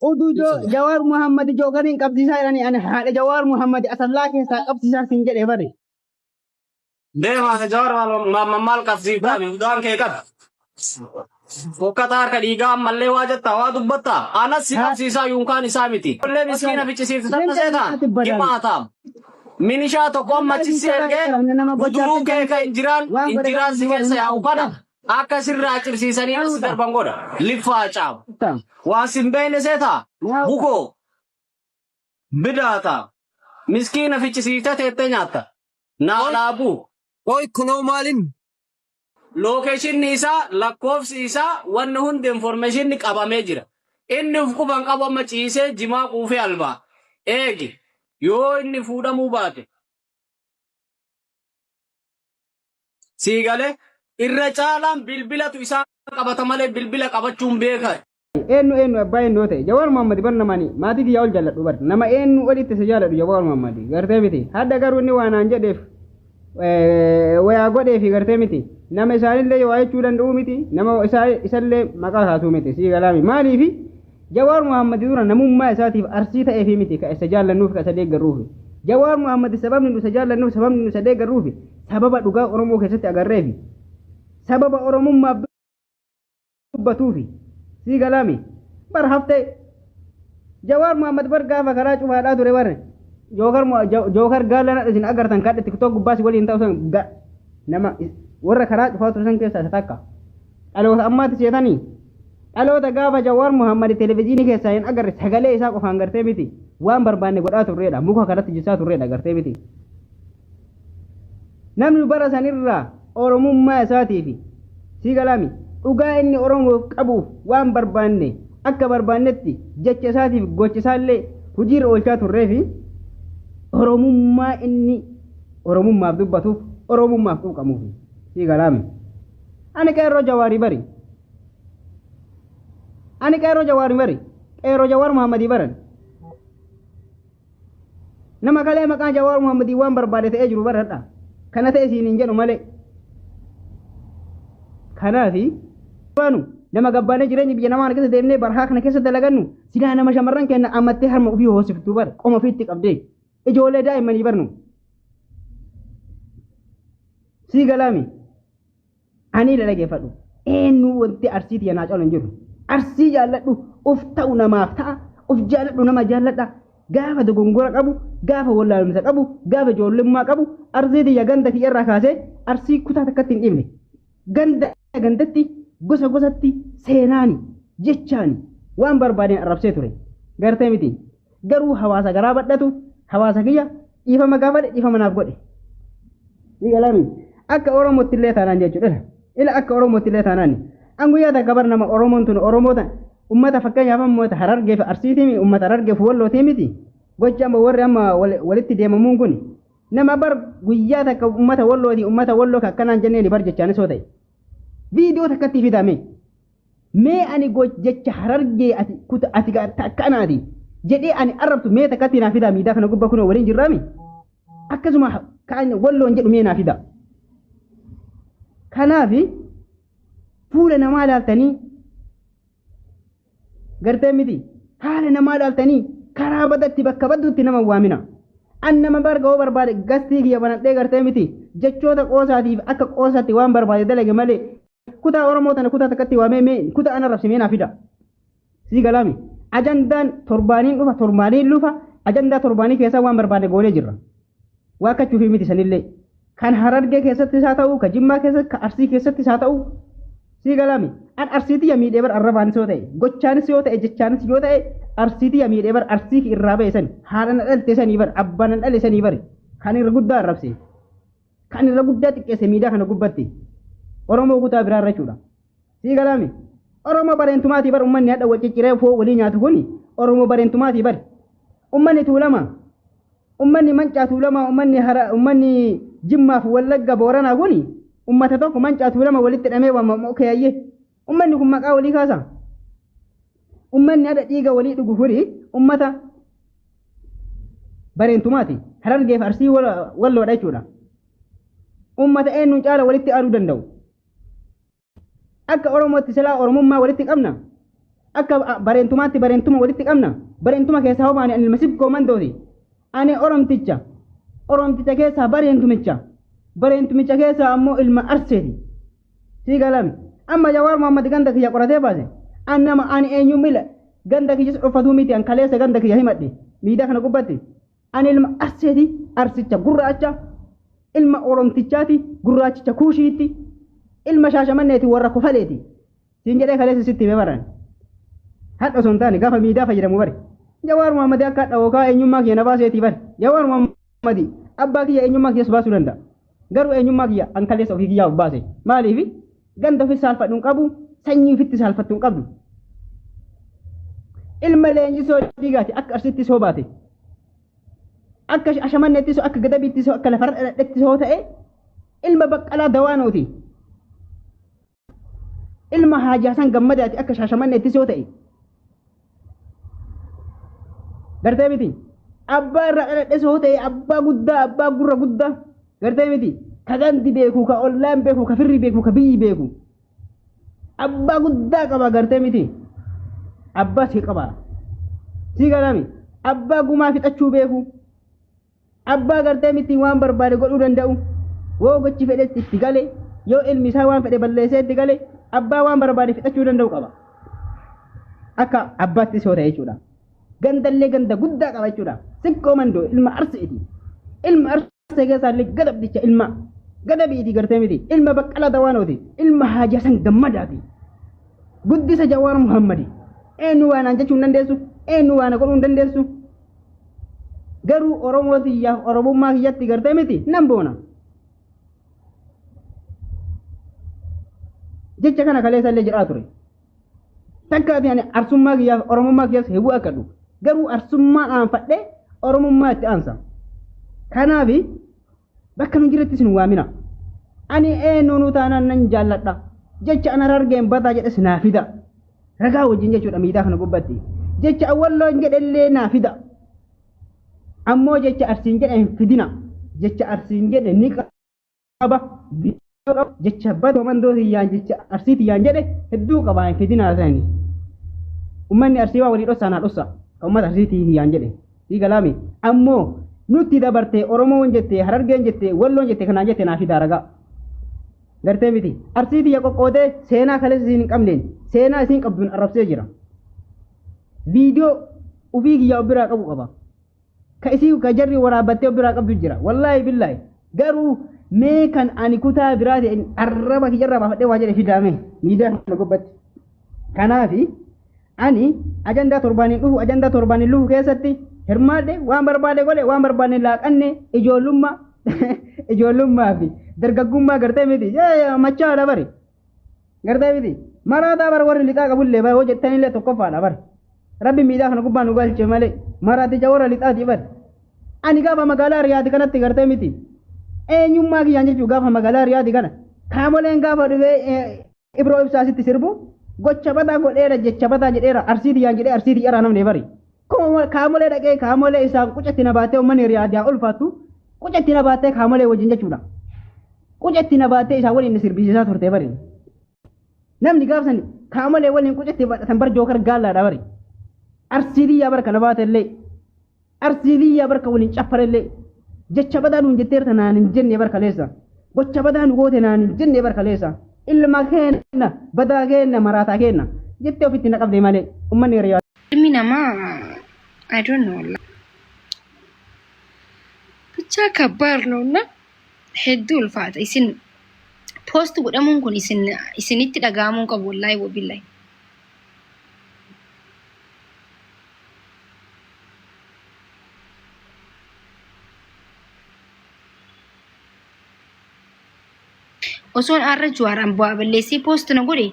Oduu Jawaar Muhammad Jookariin qabsiisaa jedhanii ani haadha Jawaar Muhammad Asallaa keessaa qabsiisaa siin jedhe bari. Deemaa Jawaar maal maal qabsiiftaa udaan kee qabi. Fokkataa harka dhiigaa ammallee waa jettaa waa dubbattaa anas si qabsiisaa yunkaan isaa miti. Ijoollee miskiina ficcisiiftu takka seetaa jimaataam. Minishaa tokko amma achi si ergee guduruu kee ka injiraan injiraan si keessa yaa'u kana akka sirraa cirsiisanii as darban godha. Liffaa caam. Waan sin beekne seetaa bukoo bidaata miskiina ficcisiiftee teettee nyaatta. Naalaabuu. Qoy kunoo maalin? Lookeeshinni isaa, lakkoofsi isaa, wanni hundi informationni qabamee jira. Inni uf quban qabu amma ciisee jimaa quufee albaa. Eegi yoo inni fuudhamuu baate. Sii galee irra caalaan bilbilatu isaan qabata malee bilbila qabachuun beekan. Eenyu eenyu abbaa eenyu yoo ta'e Jawaar Muhammad bar nama ani maatii kiyyaa ol jaalladhu bar nama eenyu olitti isa jaalladhu Jawaar Muhammad gartee miti hadda garuu inni waa naan jedheef wayaa godheefi gartee miti nama isaanillee waa jechuu danda'uu miti nama isallee maqaa kaasuu miti sii galaami maaliifi Jawaar Muhammad dura namummaa isaatiif arsii ta'eefi miti ka isa jaallannuuf ka isa deeggarruufi Jawaar Muhammad sababni nu isa jaallannuuf sababni nu isa deeggarruufi sababa dhugaa Oromoo keessatti agarreefi sababa Oromummaaf dubbatuufi sii galaami bar haftee Jawaar Muhammad bar gaafa karaa cufaadhaa ture bar jookar jookar gaala isin agartan kadha tiktok gubbaa si waliin ta'u san nama warra karaa cufaa ture san keessaa isa takka dhaloota ammaatti seetanii dhaloota gaafa Jawaar Muhammad televezyiinii keessaa hin agarre sagalee isaa qofaan gartee miti waan barbaanne godhaa turreedha muka kanatti jissaa turreedha gartee miti Namni bara sanirraa Oromummaa isaatiifi, sii galaami, dhugaa inni Oromoof qabuuf waan barbaanne akka barbaannetti jecha isaatiif gocha isaallee hujiirra oolchaa turreefi Oromummaa inni Oromummaaf dubbatuuf Oromummaaf quuqamuufi. Sii galaami. Ani qeerroo Jawaarii bari. Ani qeerroo Jawaarii bari. Qeerroo Jawaar Muhammadii baran. Nama kalee maqaa Jawaar Muhammadii waan barbaade ta'ee jiru baradha. Kana ta'e siin hin jedhu malee. Kanaafi baanu nama gabbaanee jireenya biyya namaa kana keessa deemnee barhaa kana keessa dalagannu silaa nama shamarran keenya ammattee harma ofii hoosiftu bar qoma ofiitti qabdee ijoollee daa'immanii barnu. Sii galaami. Ani ila dhageeffadhu. Eenyu wanti arsii tiyya naa caalu hin jiru. Arsii jaalladhu of ta'u namaaf ta'a. Of jaalladhu nama jaalladha. Gaafa dogongora qabu, gaafa wallaalumsa qabu, gaafa ijoollummaa qabu, arsii tiyya ganda kiyya irraa kaasee arsii kutaa takkatti hin dhiifne. Ganda gandatti, gosa gosatti seenaani, jechaani waan barbaadeen arrabsee ture. Gartee miti. Garuu hawaasa garaa badhatu hawaasa kiyya dhiifama gaafadhe dhiifama naaf godhe. Ni galaami. Akka Oromootti illee taanaan jechuudha. Ila akka Oromootti illee taanaan. An guyyaa takka bar nama Oromoon tun Oromoota ummata fakkeenyaaf ummata Harargee fi Arsiitii ummata Harargee fi Wallootii miti. Gochi amma warri amma walitti deemamuun kun nama bar guyyaa takka ummata Wallootii ummata Walloo akkanaan jenneeni bar jechaanis yoo ta'e. Viidiyoo takkatti fidame. Mee ani jecha Harargee ati kuta ati akkanaati jedhee ani arrabsu mee takkatti naa fidaa miidaa kana gubbaa kunoo waliin jirraami. Akkasuma kan Walloon jedhu mee naa fidaa. Kanaafi fuula namaa ilaaltanii gartee miti haala namaa ilaaltanii karaa badatti bakka badduutti nama hin waamina. An nama barga hoo barbaade gastii kiyya banadhee gartee miti jechoota qoosaatiif akka qoosaatti waan barbaade dalage malee kutaa Oromoo tana kutaa takkatti waamee mee kutaa ana rabsi mee naa fida. Sii galaami. Ajandaan torbaaniin dhufa torbaaniin lufa ajandaa torbaanii keessaa waan barbaade goonee jirra. Waa kachuufii miti sanillee. Kan Harargee keessattis haa ta'u, ka Jimmaa keessatti, ka Arsii keessattis haa ta'u. Sii galaami. An Arsii tiyya miidhee bar arrabaanis yoo ta'e, gochaanis yoo ta'e, jechaanis yoo ta'e, Arsii tiyya miidhee bar Arsii irraa ba'e sani, haadha na dhalte sanii bar, abbaa na dhale sanii bar, kan irra guddaa arrabse. Kan irra guddaa xiqqeesse miidiyaa kana gubbatti. Oromoo kutaa biraa irra jechuudha. Sii galaami. Oromoo bareentumaatii bar ummanni hadha wal cicciree foo walii nyaatu kuni Oromoo bareentumaatii bar. Ummanni Tuulamaa. Ummanni Mancaa Tuulamaa ummanni hara ummanni Jimmaaf Wallagga Booranaa kuni ummata tokko Mancaa Tuulama walitti hidhamee waamamu okee ayyee. Ummanni kun maqaa walii kaasa. Ummanni hadha dhiiga walii dhugu kuni ummata bareentumaati. Harargee fi Arsii Walloodha jechuudha. Ummata eenyuun caala walitti aaduu danda'u. Akka Oromootti silaa Oromummaa walitti qabna. Akka Bareentumaatti Bareentuma walitti qabna. Bareentuma keessaa hoo baane ani ilma Sikkoo Mandooti. Ani Oromticha. Oromticha keessaa Bareentumicha. Bareentumicha keessaa ammoo ilma Arseeti. Sii galame. Amma Jawaar Mohammad ganda kiyya qoratee baase. An nama ani eenyu mila ganda kiyyas dhoffatuu miti an kaleessa ganda kiyya himadhe. Miidiyaa kana gubbatti. Ani ilma Arseeti, Arsicha gurraacha, ilma Oromtichaati, gurraachicha Kuushiitti, ilma Shaashamanneeti warra Kofaleeti. Siin jedhee kaleessa sitti hime baran. Hadha osoo hin taane gaafa miidiyaa fayyadamu bari. Jawaar Mohammad akka hadha yookaan eenyummaa kiyya na baaseetii bari. Jawaar Mohammad abbaa kiyya eenyummaa kiyyas baasuu danda'a. Garuu eenyummaa kiyya an kaleessa ofii kiyyaa of baase. Maaliif ganda ofi saalfadhu hin qabu, sanyii ofitti saalfattu hin qabdu. Ilma leenjisoo diigaati akka Arsiittis hoo baate. Akka Ashamannettis akka Gadabiittis akka lafarra dhaladhettis hoo ta'e ilma Baqqalaa Dawaanooti. Ilma Haaji Hasan Gammadaati akka Shaashamanneettis yoo ta'e. Gartee miti. Abbaa irraa dhaladhes yoo ta'e abbaa guddaa abbaa gurra guddaa gartee miti. Ka gandi beeku ka ollaan beeku ka firri beeku ka biyyi beeku. Abbaa guddaa qaba gartee miti. Abbaa si qaba. Si galami. Abbaa gumaa fixachuu beeku. Abbaa gartee miti waan barbaade godhuu danda'u. Woo gochi fedhes itti gale. Yoo ilmi isaa waan fedhe balleessee itti gale. Abbaa waan barbaade fixachuu danda'u qaba. Akka abbaattis yoo ta'e jechuudha. Gandallee ganda guddaa qaba jechuudha. Sikkoo mandoo ilma Arseeti. Ilma Arsee keessaa illee gadabdicha ilma gadabiiti gartee miti. Ilma Baqqalaa Dawaanooti. Ilma Haaji Hasan Gammadaati. Guddisa Jawaar Muhammadi. Eenyu waa naan jechuu hin dandeessu. Eenyu waa na godhuu hin dandeessu. Garuu Oromoo tiyyaaf Oromummaa kiyyatti gartee miti nan boona. Jecha kana kaleessa illee jedhaa ture. Takka ati ani arsummaa kiyyaaf Oromummaa kiyyaas heewuu akka dhufu. Garuu arsummaa aanfadhee Oromummaa itti aansa. Kanaafi bakka nu jirattis nu waamina. Ani eenyuunuu taanaan nan jaalladha. Jecha ana harargeen badaa jedhes naa fida. Ragaa wajjin jechuudha miidaa kana gubbatti. Jecha awwalloon jedhellee naa fida. Ammoo jecha arsiin jedhe hin fidina. Jecha arsiin jedhe ni qaba. Jecha badoo mandoo tiyyaan jecha arsii tiyyaan jedhe hedduu qaba hin fidinaa sani. Ummanni arsii waa walii dhossaa naa dhossa. Ka ummata arsii tiyyaan jedhe. Sii galaami. Ammoo nutti dabarte Oromoon jette Harargeen jette Walloon jette kanaan jette naa fidaa ragaa. Gartee miti. Arsii tiyya qoqqoodee seenaa kaleessa isiin hin qabneen seenaa isiin qabduun arrabsee jira. Viidiyoo ufii kiyyaa of biraa qabu qaba. Ka isii ka jarri waraabbattee of biraa qabdu jira. Wallaahi billaahi. Garuu mee kan ani kutaa biraa ta'e arraba kiyyarraa baafadhee waa jedhe fidaame miidiyaa kana gubbatti. Kanaafi ani ajandaa torbaaniin dhufu ajandaa torbaaniin dhufu keessatti hirmaadhe waan barbaade godhe waan barbaadne laaqanne ijoollummaa ijoollummaa fi dargaggummaa gartee miti machaadha bari gartee miti maraataa bara warri lixaa qabullee bara hoo jettanillee tokkoffaadha bara rabbi miidhaa kana gubbaa nu galche malee maraaticha warra lixaati bari ani gaafa magaalaa Riyaadi kanatti gartee miti eenyummaa kiyyaan jechuu gaafa magaalaa Riyaadi kana kaamoleen gaafa dhufee Ibroo ibsaa sitti sirbu gocha badaa godheera jecha badaa jedheera arsii tiyyaan jedhee arsii tiyyaraa namni bari. Kaamolee dhaqee kaamolee isaan qucatti na baattee uummanni riyaad yaa ulfaattu qucatti na baattee kaamolee wajjin jechuudha. Qucatti na baattee isaan waliin na sirbisiisaa turte bari. Namni gaafsan kaamolee waliin qucatti badhatan bar jookar gaallaadha bari. Arsii tiyyaa bara kana baate illee Arsii biyyaa barka waliin caffarellee jecha badaa nuun jetteerta naan hin jenne bar kaleessa. Gocha badaa nu goote naan hin jenne bar kaleessa. Ilma keenna badaa keenna maraataa keenna jettee ofitti na qabde malee ummanni hiriyaa. Ilmi namaa I don't know wallah. Bichaa kabbaar ነው እና hedduu ulfaata isin post godhamuun kun isin isinitti dhaga'amuu qabu wallahi wabillahi. Osoon arra Jawaar an bu'aa balleessee post na godhe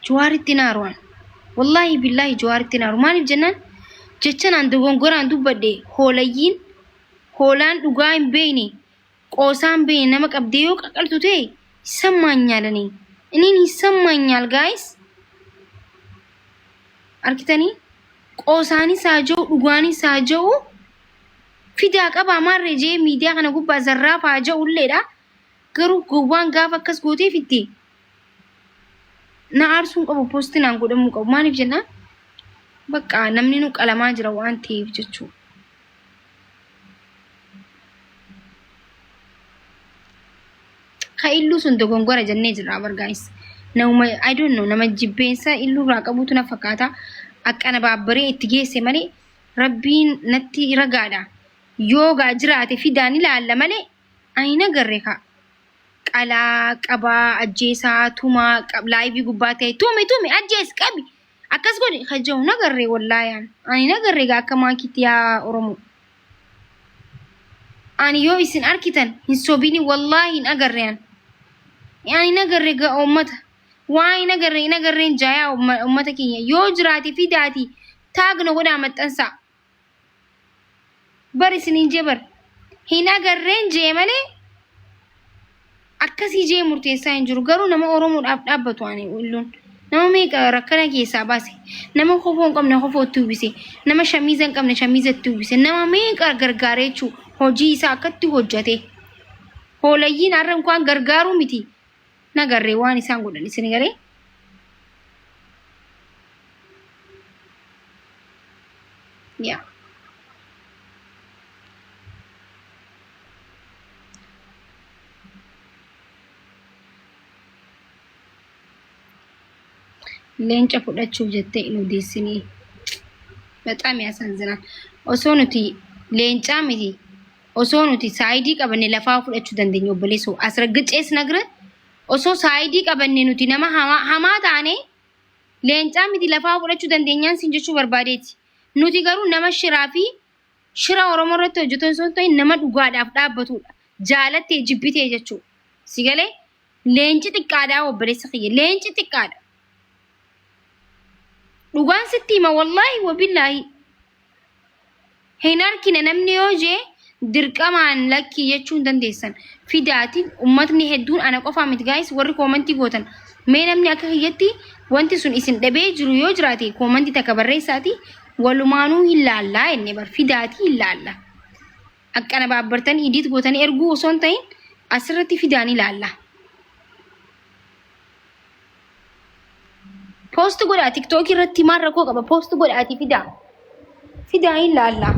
Jawaaritti hin aaru an. Wallaahi billaahi Jawaaritti hin aaru. Maaliif jennaan jecha naan dogongoraan dubbadhe hoolayyiin hoolaan dhugaa hin beekne qoosaa hin beekne nama qabdee yoo qaqaltu ta'e ይሰማኛል እኔ እኔን ይሰማኛል guys argitanii qoosaanis haa jiru dhugaanis haa jiru fidaa qabaa maarree jee miidiyaa kana gubbaa zarraaf haa jiru illeedha garuu gowwaan gaafa akkas gootee fitti na aarsuun qabu poostii naan godhamuu qabu maaliif jennaan Bakka namni nu qalamaa jira waan ta'eef jechuudha. Ka illuu sun dogongora jennee jirra bar guys. Nama I don't know, nama jibbeensa illuu irraa qabutu na fakkaata. Akkana baabbaree itti geesse malee rabbiin natti ragaadha. Yoo gaa jiraate fidaan ilaalla malee ani hin agarre kaa. Qalaa, qabaa, ajjeesaa, tumaa, laayivii gubbaa ta'e tumi tumi ajjees qabi akkas godhi kaja'u hin agarre wallaayaan. Ani hin agarre gaa akka maakitti yaa Oromoo. Ani yoo isin arkitan hin sobini wallaahi hin agarre an. Ani hin agarre gaa uummata. Waa hin agarre hin agarreen jaayaa uummata keenya yoo jiraate fidaati taagna godhaa maxxansaa. Bar isiniin jee bar hin agarreen jee malee akkasii jee murteessaa hin jiru. Garuu nama Oromoodhaaf dhaabbatu ani illuun. Nama meeqa rakkana keessaa baase. Nama kofoo hin qabne kofoo itti uwwise. Nama shamiiza hin qabne shamiiza itti uwwise. Nama meeqa gargaaree jechuu hojii isaa akkatti hojjate. Hoolayyiin har'a inkaan gargaaruu miti. Nagarree waan isaan godhan isin garee. Yaa. Leenca fudhachuuf jettee hin odeessinii. Bexaam ያሳዝናል. Osoo nuti leencaa miti osoo nuti saayidii qabanne lafaa fudhachuu dandeenya obboleessoo. As raggaccees nagre osoo saayidii qabanne nuti nama hamaa hamaa taane leencaa miti lafaa fudhachuu dandeenyaan sin jechuu barbaadeeti. Nuti garuu nama shiraa fi shira Oromoo irratti hojjetu osoo hin ta'in nama dhugaadhaaf dhaabbatudha. Jaalattee jibbitee jechuudha. Si galee leenci xiqqaadhaa obboleessa kiyya. Leenci xiqqaadha. Dhugaan sitti hima wallaahi wabillaahi. Hin arkine namni yoo jee dirqamaan lakkii jechuu hin dandeessan. Fidaati ummatni hedduun ana qofaa miti guys warri koomantii gootan. Mee namni akka kiyyatti wanti sun isin dhabee jiru yoo jiraate koomantii takka barreessaati walumaanuu hin laallaa jenne bar fidaati hin laalla. Akkana baabbartanii idiit gootanii erguu osoo hin ta'in asirratti fidaan ilaalla. Poost godhaa tiktookii irratti maal rakkoo qaba poost godhaatii fidaa. Fidaa hin laalla.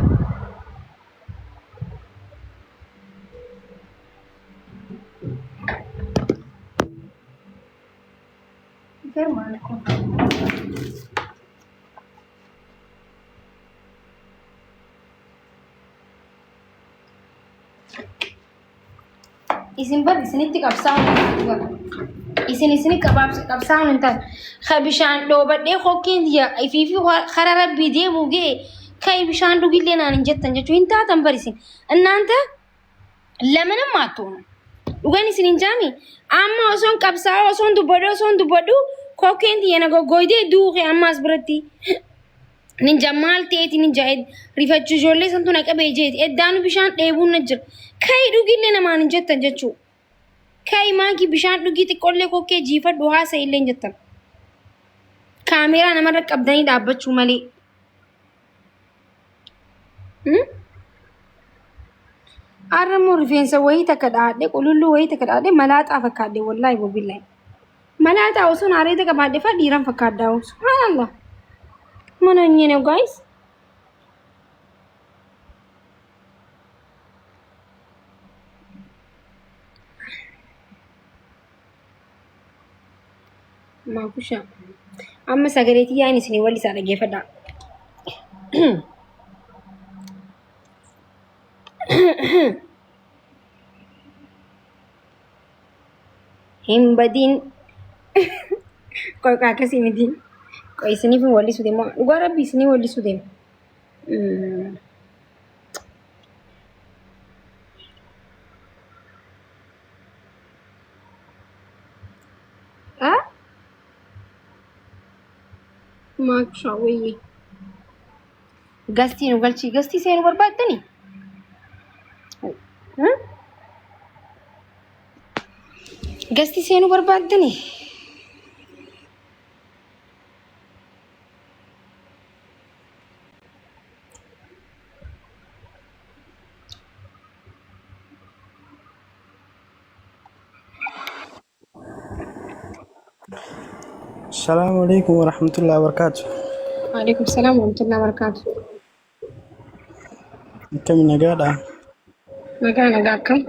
Garmaan kun. Isin bar isinitti qabsaa'uun hin taatu bara. Isin isini qabsaa'uun hin taatu. Ka bishaan dhoobadhee kokkeen tiyya ifiifi kara rabbii deemu ga'e ka'i bishaan dhugillee naan hin jettan jechuun hin taatan bar isin. Innaanta lamanan maattoonu. Dhugan isin hin jaami. Amma osoon qabsaa'u osoon dubbadhu osoon dubbadhu kokkeen tiyya na goggoydee duuqe amma as biratti. Ninja maal ta'eeti ninja rifachuu ijoollee santu na qabee jeeti. Eddaanu bishaan dheebuun na jira. Ka'i dhugillee namaan hin jettan jechuu. Ka'i maakii bishaan dhugii xiqqoollee kokkee jiifadhu haasa illee hin jettan. Kaameeraa namarra qabdanii dhaabbachuu malee. Har'a immoo rifeensa wayii takka dhaadhe qululluu wayii takka dhaadhe malaaxaa fakkaadhe wallaahi wabillahi. Malaaxaa osoo areeda qabaadhe faa dhiiran fakkaadhaa. Subhaanallah. Mana onyee ነው guys. Maakusha. Amma sagalee tiyyaan isinii wallisaa dhaggeeffadhaa. Hin badiin. Qoy qoy akkasii miti. Qoy isiniif hin wallisuu deema. Dhugaa rabbi isinii wallisuu deema. Ah? Maakushaa wayyee. Gastii nu galchii. Gastii seenuu barbaaddanii? Gastii seenuu barbaaddanii? Salaamu alaikum warahmatullahi wabarakatuh. Waalaikum salaam warahmatullahi wabarakatuh. Akkami, nagaadha? Nagaa, nagaa, akkam?